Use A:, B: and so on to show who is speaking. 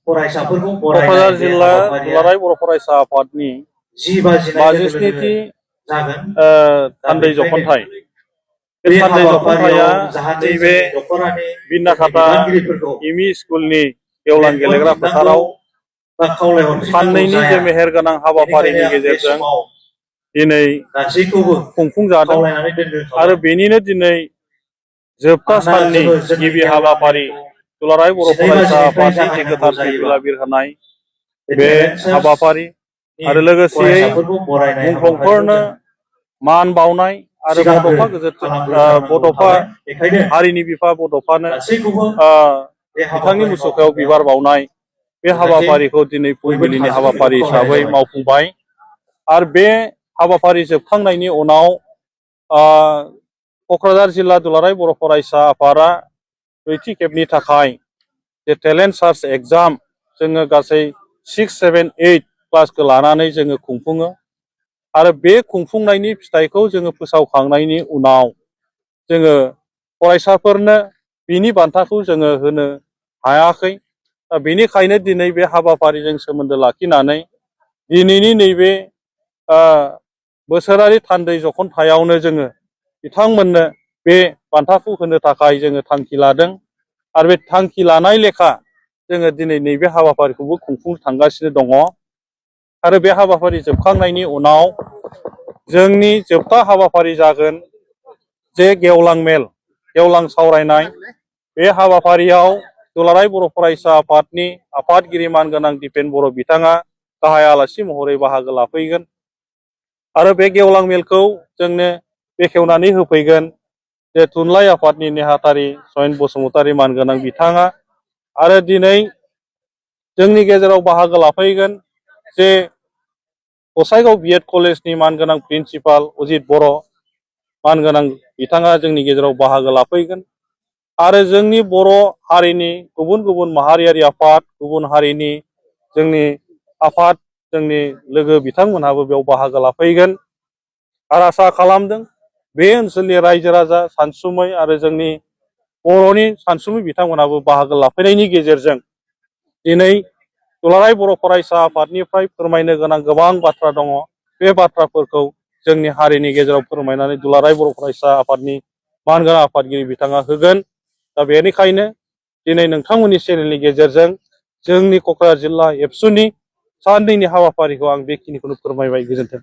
A: क'क्राझार जिल्ला दुलाराय बर' फरायसा आफादनि 57थि थान्दै जख'न्थाइ बे थान्दै जख'न्थाइया नैबे बिनाखाता एमइ स्कुलनि गेवलां गेलेग्रा फोथाराव साननैनि जे मेहेरगोनां हाबाफारिनि गेजेरजों दिनै खुंफुंजादों आरो बेनिनो दिनै जोबथा साननि गिबि हाबाफारि दुलाराय बर' फरायसा आफादनि जे गोथार फिरफिला बिरहोनाय बे हाबाफारि आरो लोगोसेयै मुंख्लंफोरनो मान बावनाय आरो बड'फा हारिनि बिफा बड'फानो बिथांनि मुसुखायाव बिबार बावनाय बे हाबाफारिखौ दिनै फुंबिलिनि हाबाफारि हिसाबै मावफुंबाय आरो बे हाबाफारि जोबखांनायनि उनाव क'क्राझार जिल्ला दुलाराय बर' फरायसा आफादा नैथि खेबनि थाखाय जे टेलेन्ट सार्च एग्जाम जोङो गासै 6, 7, 8 क्लासखौ लानानै जोङो खुंफुङो आरो बे खुंफुंनायनि फिथाइखौ जोङो फोसावखांनायनि उनाव जोङो फरायसाफोरनो बिनि बान्थाखौ जोङो होनो हायाखै। दा बेनिखायनो दिनै बे हाबाफारिजों सोमोन्दो लाखिनानै दिनैनि नैबे बोसोरारि थान्दै जख'न्थायावनो जोङो बिथांमोननो बे बान्थाखौ होनो थाखाय जोङो थांखि लादों आरो बे थांखि लानाय लेखा जोङो दिनै नैबे हाबाफारिखौबो खुंफुंनो थांगासिनो दङ आरो बे हाबाफारि जोबखांनायनि उनाव जोंनि जोबथा हाबाफारि जागोन जे गेवलां मेल गेवलां सावरायनाय बे हाबाफारियाव दुलाराय बर' फरायसा आफादनि आफादगिरि मानगोनां दिपेन बर' बिथाङा गाहाय आलासि महरै बाहागो लाफैगोन आरो बे गेवलां मेलखौ जोंनो बेखेवनानै होफैगोन जे थुनलाइ आफादनि नेहाथारि सयन बसुमतारी मानगोनां बिथाङा आरो दिनै जोंनि गेजेराव बाहागो लाफैगोन जे गसाइगाव बिएड कलेजनि मानगोनां प्रिन्सिपाल अजित बर' मानगोनां बिथाङा जोंनि गेजेराव बाहागो लाफैगोन आरो जोंनि बर' हारिनि गुबुन गुबुन माहारियारि आफाद गुबुन हारिनि जोंनि आफाद जोंनि लोगो बिथांमोनहाबो बेयाव बाहागो लाफैगोन आरो आसा खालामदों बे ओनसोलनि रायजो राजा सानसुमै आरो जोंनि बर'नि सानसुमै बिथांमोनहाबो बाहागो लाफैनायनि गेजेरजों दिनै दुलाराय बर' फरायसा आफादनिफ्राय फोरमायनो गोनां गोबां बाथ्रा दङ बे बाथ्राफोरखौ जोंनि हारिनि गेजेराव फोरमायनानै दुलाराय बर' फरायसा आफादनि मानगोनां आफादगिरि बिथाङा होगोन। दा बेनिखायनो दिनै नोंथांमोननि चेनेलनि गेजेरजों जोंनि क'क्राझार जिल्ला एबसुनि साननैनि हाबाफारिखौ आं बेखिनिखौनो फोरमायबाय। गोजोन्थों।